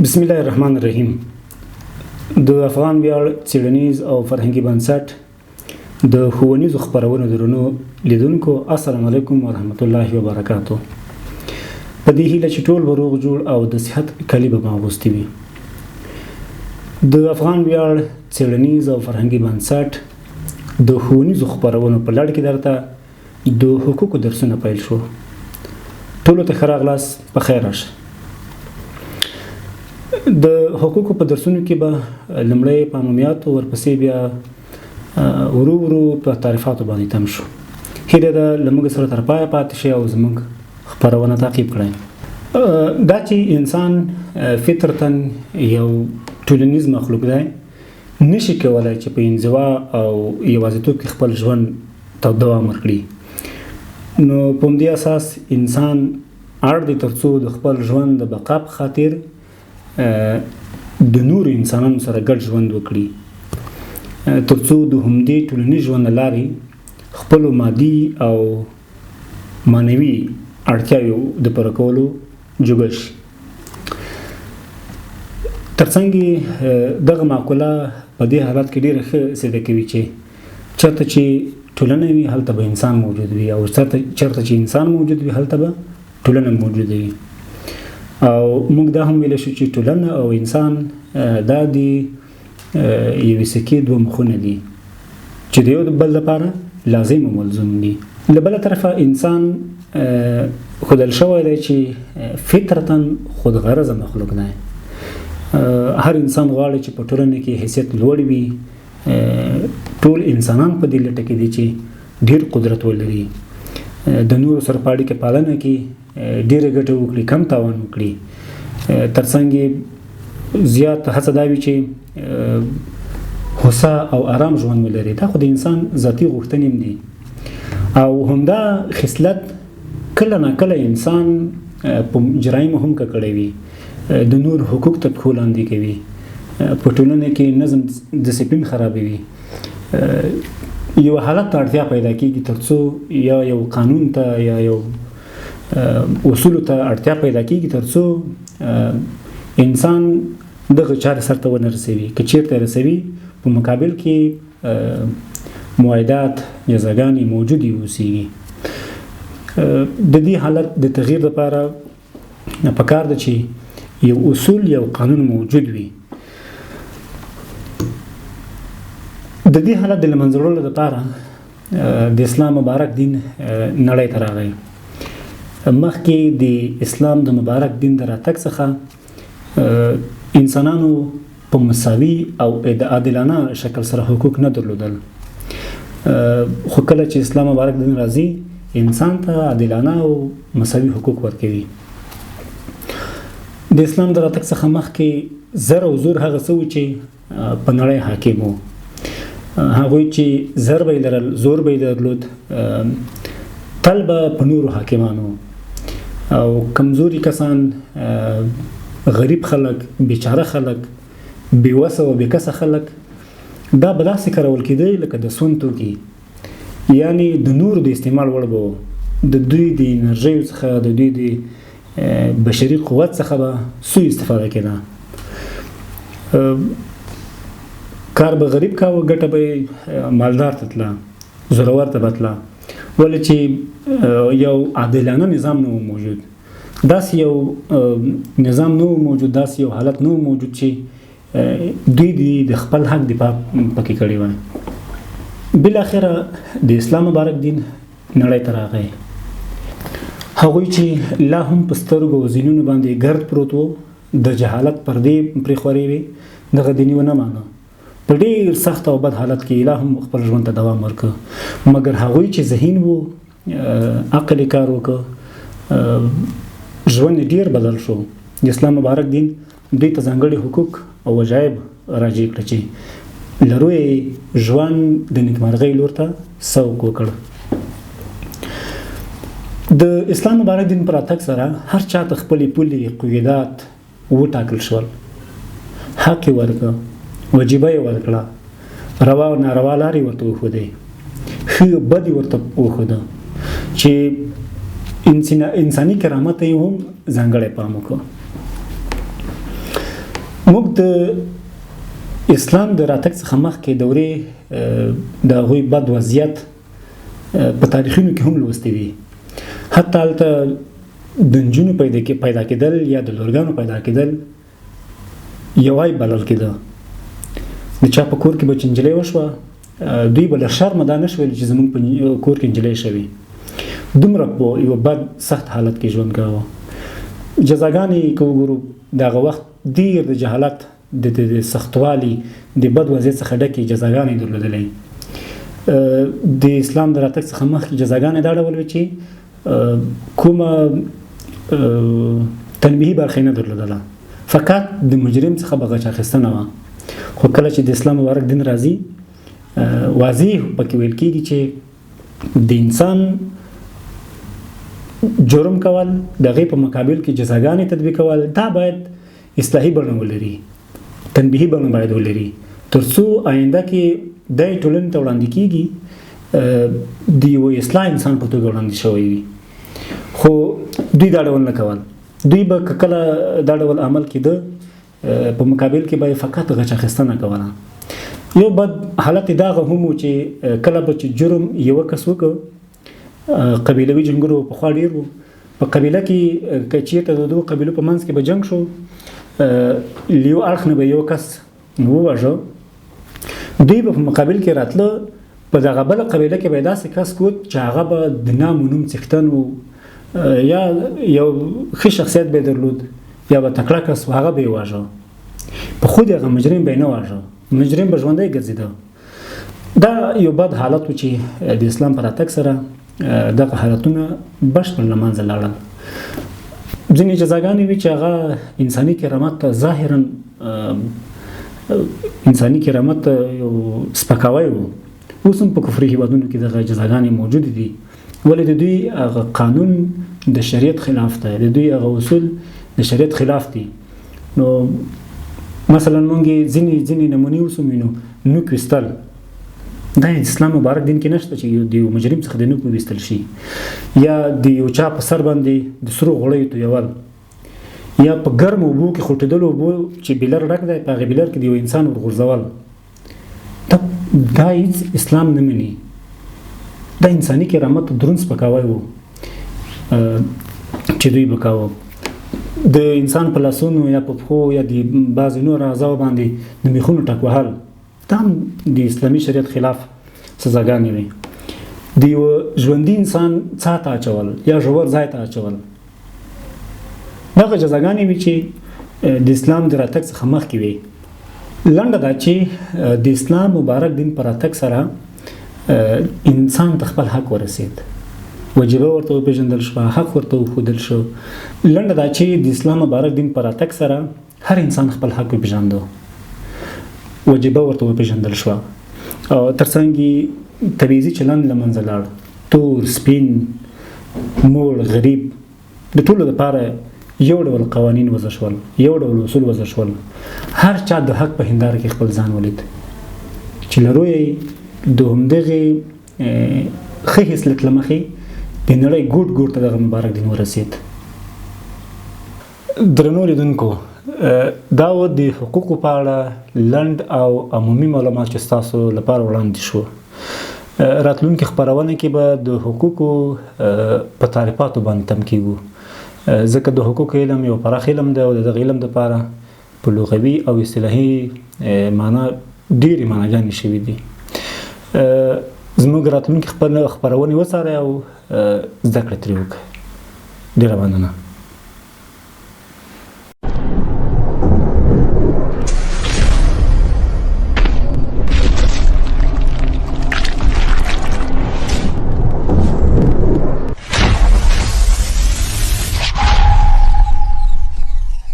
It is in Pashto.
بسم الله الرحمن الرحیم. د افغان ویاړ څېړنیز او فرهنګي بنسټ د ښوونیزو خپرونو درنو لیدونکو، السلام علیکم ورحمت الله وبرکاتو. په دې هیله چې ټول به روغ جوړ او د صحت کالي به مو اغوستي وي. د افغان ویاړ څېړنیز او فرهنګي بنسټ د ښوونیزو خپرونو په لړ کې درته د حقوقو درسونه پیل شو. ټولو ته ښه راغلاست، په خیر راشه. د حقوقو په درسونو کې به لومړی په عمومیاتو، ورپسې بیا ورو ورو په تعریفاتو باندې تم شو. هیله ده له موږ سره تر پایه پاتې شئ او زموږ خپرونه تعقیب کړئ. دا چې انسان فطرتاً یو ټولنیز مخلوق دی، نشي کولای چې په انزوا او یوازیتوب کې خپل ژوند ته دوام ورکړي. نو په همدې اساس انسان اړ دی ترڅو د خپل ژوند د بقا په خاطر د نورو انسانانو سره ګډ ژوند وکړي، ترڅو د همدې ټولنیز ژوند له لارې خپلو مادي او معنوي اړتیاوو د پوره کولو جوګه شي. ترڅنګ دغه معقوله په دې حالت کې ډېره ښه صدق کوي چې چېرته چې ټولنه وي هلته به انسان موجود وي، او چېرته چې انسان موجود وي هلته به ټولنه موجوده وي. او موږ دا هم ویلی شو چې ټولنه او انسان دا د یوې سکې دوه مخونه دي چې د یو بل لپاره لازم او ملزوم دي. له بله طرفه انسان ښودل شوی دی چې فطرتاً خودغرضه مخلوق دی. هر انسان غواړي چې په ټولنه کې حیثیت لوړ وي. ټول انسانان په دې لټه کې دي چې ډېر قدرت ولري، د نورو سره په اړیکه پالنه کې ډېره ګټه وکړي، کم تاوان وکړي. ترڅنګ یې زیات هڅه دا وي چې هوسا او آرام ژوند ولري. دا خو د انسان ذاتي غوښتنې هم دي، او همدا خصلت کله ناکله انسان په جرایمو هم ککړوي، د نور حقوق تر پښو لاندې کوي، په ټولنه کې نظم دسپلین خرابوي. یو حالت ته اړتیا پیدا کیږي ترڅو یا یو قانون ته یا یو اصولو ته اړتیا پیدا کیږي ترڅو انسان دغه چارې سرته ونه رسوي. که چیرته رسوي، په مقابل کې معاهدات جزاګانې موجودې اوسیږي. د دې حالت د تغییر لپاره پکار ده چې یو اصول یو قانون موجود وي. د دې حالت د له منځه وړلو لپاره د اسلام مبارک دین نړۍ ته راغی. مخکې د اسلام د مبارک دین د راتګ څخه انسانانو په مساوي او عادلانه شکل سره حقوق نه درلودل، خو کله چې اسلام مبارک دین راځي انسان ته عادلانه او مساوي حقوق ورکوي. د اسلام د راتګ څخه مخکې زر او زور هغه څه و چې په نړۍ حاکم وو. هغوی چې زر به یې لرل، زور به یې درلود، تل به په نورو حاکمانو، او کمزوري کسان، غریب خلک، بیچاره خلک، بېوسه او بېکسه خلک دا به داسې کارول کېدی لکه د سون توکي، یعنی د نورو د استعمال وړ به و. د دوی د انرژیو څخه، د دوی د بشري قوت څخه به سوء استفاده کېده. کار به غریب کاوه، ګټه به مالدار ته تله، زورور ته به تله. ولې چې یو عادلانه نظام نه و موجود، داسې یو نظام نه و موجود، داسې یو حالت نه و موجود چې دوی د خپل حق دفاع پکې کړې وای. بالاخره د اسلام مبارک دین نړۍ ته راغی. هغوی چې لا هم په سترګو او ذهنونو باندې ګرد پروت وو، د جهالت پردې پرې خورې وې، دغه دین یې ونه مانه. په ډېر سخت او بد حالت کې لا هم خپل ژوند ته دوام ورکړ. مګر هغوی چې ذهین وو، عقل یې کار وکړ، ژوند یې ډېر بدل شو. د اسلام مبارک دین دوی ته ځانګړي حقوق او وجایب راجع کړه چې لرو یې ژوند د نیکمرغۍ لور ته سوق وکړ. د اسلام مبارک دین پر راتګ سره هر چا ته خپلې پولې قیودات وټاکل شول، حق یې ورکړ، وجیبه یې ورکړه، روا او ناروا لارې ورته وښودې، ښه او بد یې ورته وښوده چې انساني کرامت ته یې هم ځانګړی پام وکړ. موږ د اسلام د راتګ څخه مخکې دورې د هغوی بد وضعیت په تاریخونو کې هم لوستي دي. حتی هلته د نجونو پیدا کېدل یا د لورګانو پیدا کېدل یو عیب بلل کېده. د چا په کور کې به چې نجلۍ وشوه، دوی به له شرمه دا نه شو ویلی چې زموږ په کور کې نجلۍ شوې. دومره په یوه بد سخت حالت کې ژوند کاوه. جزاګانې که وګورو د هغه وخت ډېر د جهالت، د سختوالي، د بد وضعیت څخه ډکې جزاګانې درلودلې. د اسلام د راتګ څخه مخکې جزاګانې دا ډول وې چې کومه تنبیهي برخه یې نه درلودله، فقط د مجرم څخه به غچ اخیستنه وه. خو کله چې د اسلام مبارک دین راځي، واضح پکې ویل کېږي چې د انسان جرم کول، د هغې په مقابل کې جزاګانې تطبیقول، دا باید اصلاحي بڼه ولري، تنبیهي بڼه باید ولري، تر څو آینده کې دی ټولنې ته وړاندې کېږي د یو اصلاح انسان په توګه وړاندې شوی وي. خو دوی دا ډول نه کول. دوی به که کله دا ډول عمل کېده، په مقابل کې به یې فقط غچ اخیستنه کوله. یو بد حالت یې دغه هم و چې کله به چې جرم یوه کس وکړ، قبیلوي جنګونه به پخوا ډېر وو. په قبیله کې که چېرته د دوو قبیلو په منځ کې به جنګ شو، له یو اړخ نه به یو کس وواژه، دوی به په مقابل کې راتله، په دغه بله قبیله کې به یې داسې کس کوت چې هغه به د نام و نوم څښتن و، یا یو ښه شخصیت به یې درلود، یا به تکړه کس و، هغه به یې واژه. په خود هغه مجرم به یې نه واژه، مجرم به ژوندی ګرځېده. دا یو بد حالت و چې د اسلام په راتګ سره دغه حالتونه بشپړ له منځه لاړل. ځینې جزاګانې وي چې هغه انساني کرامت ته ظاهراً انساني کرامت ته یو سپکاوی و. اوس هم په کفري هیوادونو کې دغه جزاګانې موجودې دي، ولې د دوی هغه قانون د شریعت خلاف دی، د دوی هغه اصول د شریعت خلاف دي. نو مثلا مونږ یې ځینې نمونې اوس هم وینو. نوک ویستل، دا اسلام مبارک دین کې نشته چې د یو مجرم څخه د نوک وویستل شي، یا د یو چا په سر باندې د سرو غوړیو تویول، یا په ګرمو اوبو کې خوټېدلو اوبو چې بیلر ډک دی، په هغې بیلر کې د یو انسان ورغورځول، دا هیڅ اسلام نه مني. دا انساني کرامت ته دروند سپکاوی و چې دوی به کاوه. د انسان په لاسونو یا په پښو یا د بعضې نورو اعضاو باندې د میخونو ټک وهل، دا هم د اسلامي شریعت خلاف سزاګانې وې. د یوه ژوندي انسان څاه ته اچول یا ژور ځای ته اچول، دغه جزاګانې وې چې د اسلام د راتګ څخه مخکې وې. لنډه دا چې د اسلام مبارک دین په راتګ سره انسان ته خپل حق ورسید، وجیبه ورته وپېژندل شوه، حق ورته وښودل شو. لنډه دا چې د اسلام مبارک دین په راتګ سره هر انسان خپل حق وپېژندو، وجیبه ورته وپېژندل شوه، او ترڅنګ یې تبعیضي چلند له منځه لاړ. تور، سپین، موړ، غریب، د ټولو دپاره یو ډول قوانین وضع شول، یو ډول اصول وضع شول. هر چا د حق په هنداره کې خپل ځان ولید چې له رویه یې د همدغې ښه حیثیت له مخې د نړۍ ګوټ ګوټ ته دغه مبارک دین ورسید. درنو لیدونکو، دا و د حقوقو په اړه لنډ او عمومي معلومات چې ستاسو لپاره وړاندې شو. راتلونکې خپرونه کې به د حقوقو په تعریفاتو باندې تم کیږو، ځکه د حقوقو علم یو پراخ علم دی او د دغه علم دپاره په لغوي او اصطلاحي معنا ډېرې معناګانې شوي دي. زموږ راتلونکې خپرونې وڅارئ او زده کړه ترې وکړئ. ډېره مننه.